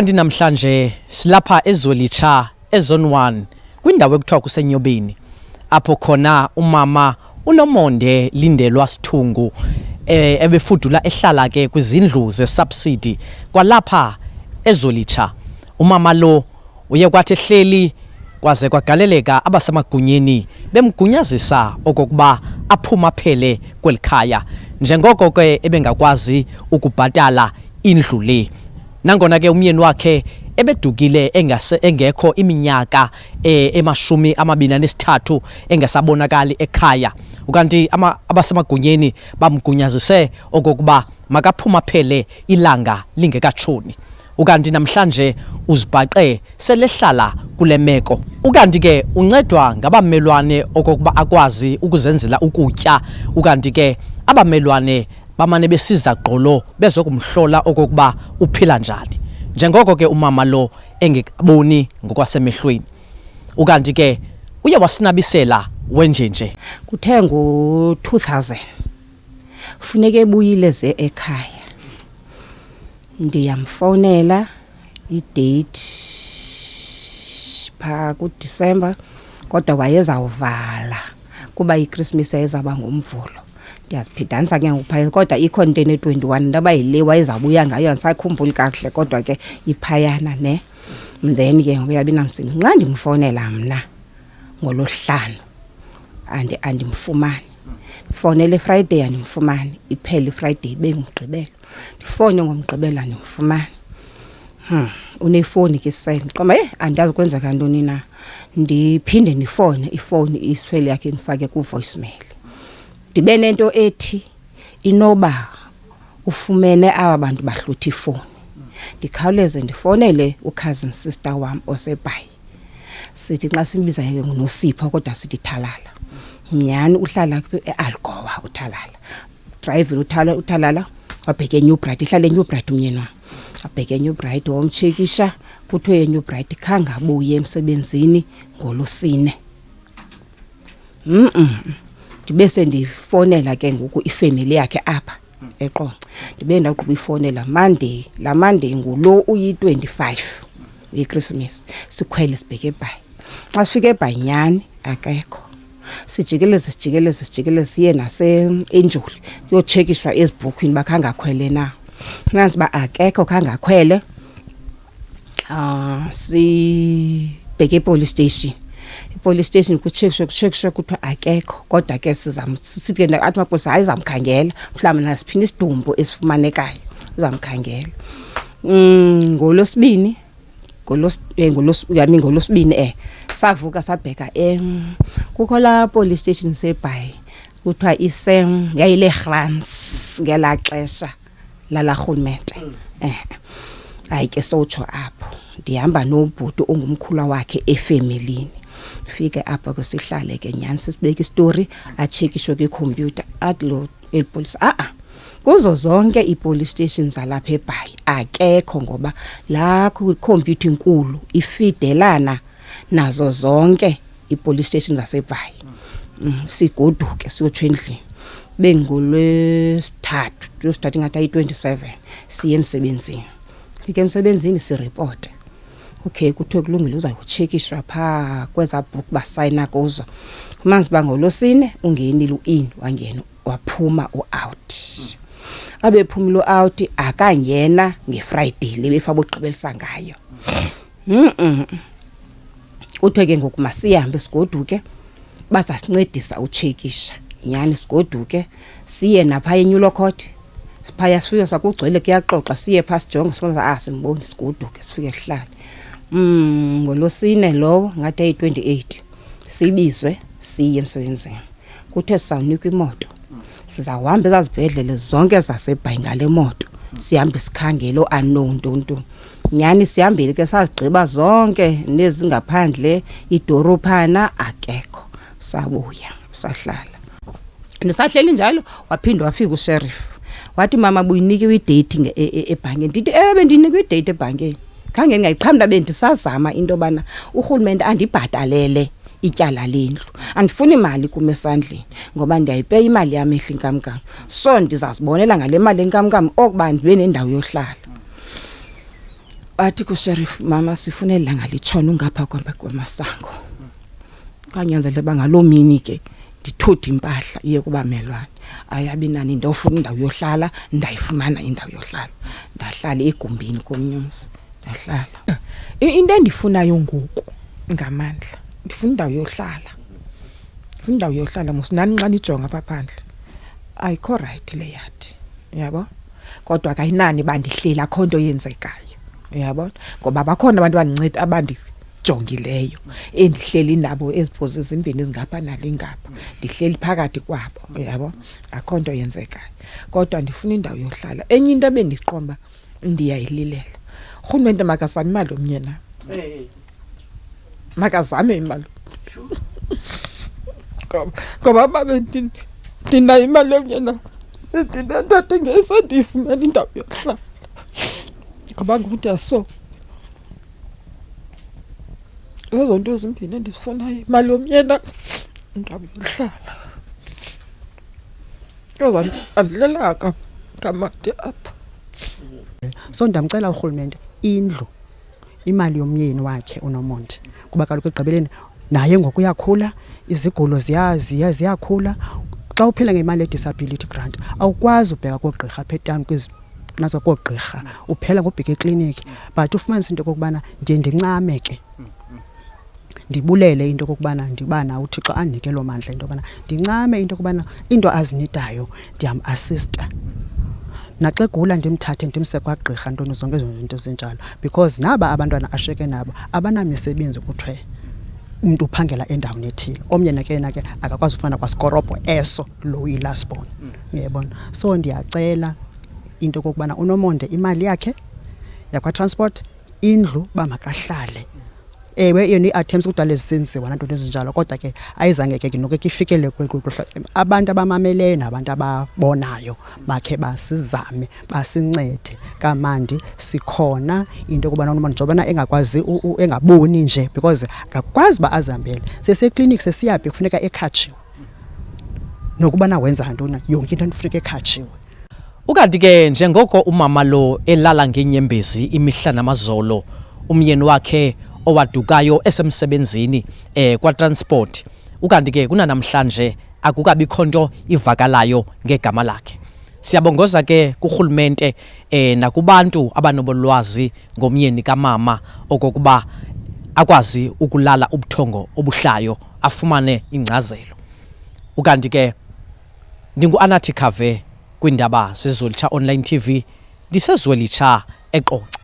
Ukanti namhlanje silapha eZwelitsha eZone 1 kwindawo ekuthiwa kuseNyobeni apho khona umama uNomonde Lindelwa Sithungu ebefudula ehlala ke kwizindlu zesubsidy kwalapha eZwelitsha. Umama lo uye kwathi ehleli kwaze kwagaleleka abasemagunyeni bemgunyazisa okokuba aphuma aphele kweli khaya njengoko ke ebengakwazi ukubhatala indlu le. Nangona ke umyeni wakhe ebedukile engase engekho iminyaka e-23 engasabonakali ekhaya, ukanti abasemagunyeni bamgunyazise okokuba makaphuma phele ilanga lingekatshoni. Ukanti namhlanje uzibhaqe selehlala kule meko. Ukanti ke uncedwa ngabamelwane okokuba akwazi ukuzenzela ukutya, ukanti ke abamelwane bamane besiza gqolo bezokumhlola okokuba uphila njani, njengoko ke umama lo engekaboni ngokwasemehlweni. Ukanti ke uye wasinabisela wenjenje. Kuthe ngo-2000 funeka ebuyile ze ekhaya, ndiyamfowunela idate phaa kuDisemba, kodwa wayezawuvala kuba iKrismesi yayizawuba ngoMvulo. Ndiyaziphidanisa ke ngoku phaya, kodwa ikhona into ene-21, intoba yile wayezawubuya ngayo, andisakhumbuli kakuhle, kodwa ke iphayana ne. Then ke ngoku yabi namsebenzi. Nxa ndimfowunela mna ngolosihlanu andimfumani, ndifowunele iFriday andimfumani, iphele iFriday ibe nguMgqibelo, ndifowune ngoMgqibelo andimfumani. Unefowuni ke isele, ndiqonda uba heyi andiyazi kwenzeka ntoni na. Ndiphinde ndifowune, ifowuni isele yakhe indifake ku-voicemail. Ndibe nento ethi inoba ufumene aba bantu bahlutha ifowuni. Ndikhawuleze ndifowunele ucousin sister wam oseBhayi. Sithi xa simbiza ke nguNosipho, kodwa sithi Thalala. Nyhani uhlala eAlgoa uThalala. Drayivile uThalala wabheka eNew Bright, ihlala eNew Bright umyeni wam. Wabheka eNew Bright womtshekisha, kuthiwe eNew Bright khange abuye emsebenzini ngolosine. Ndibe sendifowunela ke ngoku ifemeli yakhe apha eQonce. Ndibe ndawugqiba uyifowunela Monday, laa Monday ngulo uyi-25 yeKrisimesi. Sikhwele sibheke eBhayi. Xa sifika eBhayi nyhani akekho. Sijikeleze sijikeleze sijikeleze siye naseNjoli kuyotshekishwa ezibhukhwini uba khange akhwele na. Fumanise uba akekho, khange akhwele. Sibheke epolice station. Ipolice station kutshekishwe kutshekishwe kuthiwa akekho, kodwa ke sizam sithi ke athi amapolisa hayi zamkhangela, mhlawumbi nasiphina isidumbu esifumanekayo zamkhangela. NgolwesiBini I mean ngolwesiBini savuka sabheka kukho laa police station iseBhayi kuthiwa yayile Grans ngelaa xesha lala rhulumente. Hayi ke sotsho apho, ndihamba nobhuti ongumkhulwa wakhe efemelini. Fike apho ke sihlale ke nyhani sisibeke isitori, atshekishwe kwikhompyutha. Athi lo eli polisa a-a, kuzo zonke ii-police station zalapha eBhayi akekho, ngoba laa khompyutha inkulu ifidelana nazo zonke ii-police station zaseBhayi. Sigoduke siyotsho endlini. BengoLwesithathu, Lwesithathu ingathi ayi-27, siye emsebenzini. Fike emsebenzini siripote. Okay, kuthiwe kulungile uza kutshekishwa phaa kwezaa book basayina kuzo. Fumanise uba ngolwesine ungenile u-in, wangena waphuma u-out. Abe phumile u-out akangena ngeFriday le befa bogqibelisa ngayo. Kuthiwe ke ngoku masihambe sigoduke, bazasincedisa utshekisha. Nyhani sigoduke siye naphaa eNew Court. Phaya sifike sakugcwele kuyaxoxa, siye phaa sijonge sifuna asimboni, sigoduke sifike sihlale. NgolwesiNe lowo ngathi ayi-28 sibizwe siye emsebenzini. Kuthe sizawunikwa imoto, sizawuhamba ezaa zibhedlele zonke zaseBhayi ngale moto, sihambe sikhangela oo-unknown ntonto. Nyhani sihambile ke sazigqiba zonke nezingaphandle idorophana, akekho. Sabuya sahlala. Ndisahleli njalo waphinda wafika usheriff, wathi mama buyinikiwe idate ebhankini. Ndithi ewe bendiyinikwe idate ebhankini, khange ndingayiqhamla, bendisazama into yobana urhulumente andibhatalele ityala lendlu. Andifuni mali kum esandleni ngoba ndiyayipeya imali yam ehla inkamnkam, so ndizazibonela ngale mali enkamnkam okuba ndibe nendawo yohlala. Bathi kusheriff, mama, sifuna elanga litshona ungapha kwamasango. Kwanyanzeleka uba ngaloo mini ke ndithuthe impahla iye kubamelwane. Ayabi nani, ndofuna indawo yohlala, ndayifumana indawo yohlala, ndahlala egumbini komnye umzi, ndahlala. Into endifunayo ngoku ngamandla, ndifuna indawo yohlala, ndifuna indawo yohlala mos. Nani xa nijonga apha phandle, ayikho right le yadi, uyabo, kodwa ke ayinani uba ndihleli, akho nto yenzekayo, uyabona, ngoba bakhona abantu abandinceda, abandijongileyo, endihleli nabo eziphozi zimbini zingapha nale ngapha, ndihleli phakathi kwabo, uyabo, akho nto yenzekayo, kodwa ndifuna indawo yohlala. Enye into ebendiqonda uba ndiyayililela, urhulumente makazame imali omnye nam, makazame imali, ngoba babe ndinayo imali yomnye nam, ndinendoda engese ndiyifumene indawo yohlala, ngoba ngoku ndiyasoka. Zezo nto zimbini endizifunayo, imali yomyena, indawo yohlala, because andilelanga kamandi apha. So ndiyamcela urhulumente indlu, imali yomyeni wakhe uNomonde, kuba kaloku ekugqibeleni naye ngoku uyakhula, izigulo ziyakhula. Xa uphila ngemali ye-disability grant awukwazi ubheka koogqirha apha etawuni, kwezi nazo koogqirha uphela ngobheka ekliniki, but ufumanise into okokubana ndiye ndincame ke, ndibulele into okokubana ndiba nawo uThixo andinike loo mandla, into yobana ndincame into yokubana iinto azinidayo ndiyam-assista, naxa egula ndimthathe ndimse kwagqirha, ntoni, zonke ezo zinto zinjalo, because naba abantwana ashiyeke nabo abanamisebenzi, kuthiwe umntu uphangela endaweni ethile, omnye ke yena ke akakwazi ufumana kwasikorobho eso, lo uyi-last born, uyayibona. So ndiyacela into okokubana uNomonde imali yakhe yakwa-transport, indlu uba makahlale. Ewe, yona ii-attempts kudala ezisenziwa nantoni ezinjalo, kodwa ke ayizange ke noko ke ifikele abantu abamameleyo nabantu ababonayo bakhe basizame, basincede kamandi. Sikhona into yokubana uNomonde njengobana engakwazi, engaboni nje, because akakwazi uba azihambele, sesekliniki sesiyaphi, kufuneka ekhatshiwe, nokubana wenza ntoni, yonke into kufuneka ekhatshiwe. Ukanti ke njengoko umama lo elala ngeenyembezi imihla namazolo, umyeni wakhe owadukayo esemsebenzini kwa-transport, ukanti ke kunanamhlanje akukabikho nto ivakalayo ngegama lakhe. Siyabongoza ke kurhulumente nakubantu abanobolwazi ngomyeni kamama okokuba akwazi ukulala ubuthongo obuhlayo, afumane ingcazelo. Ukanti ke ndingu-Anathi Khave kwiindaba zeZwelitsha Online TV, ndiseZwelitsha eQonce.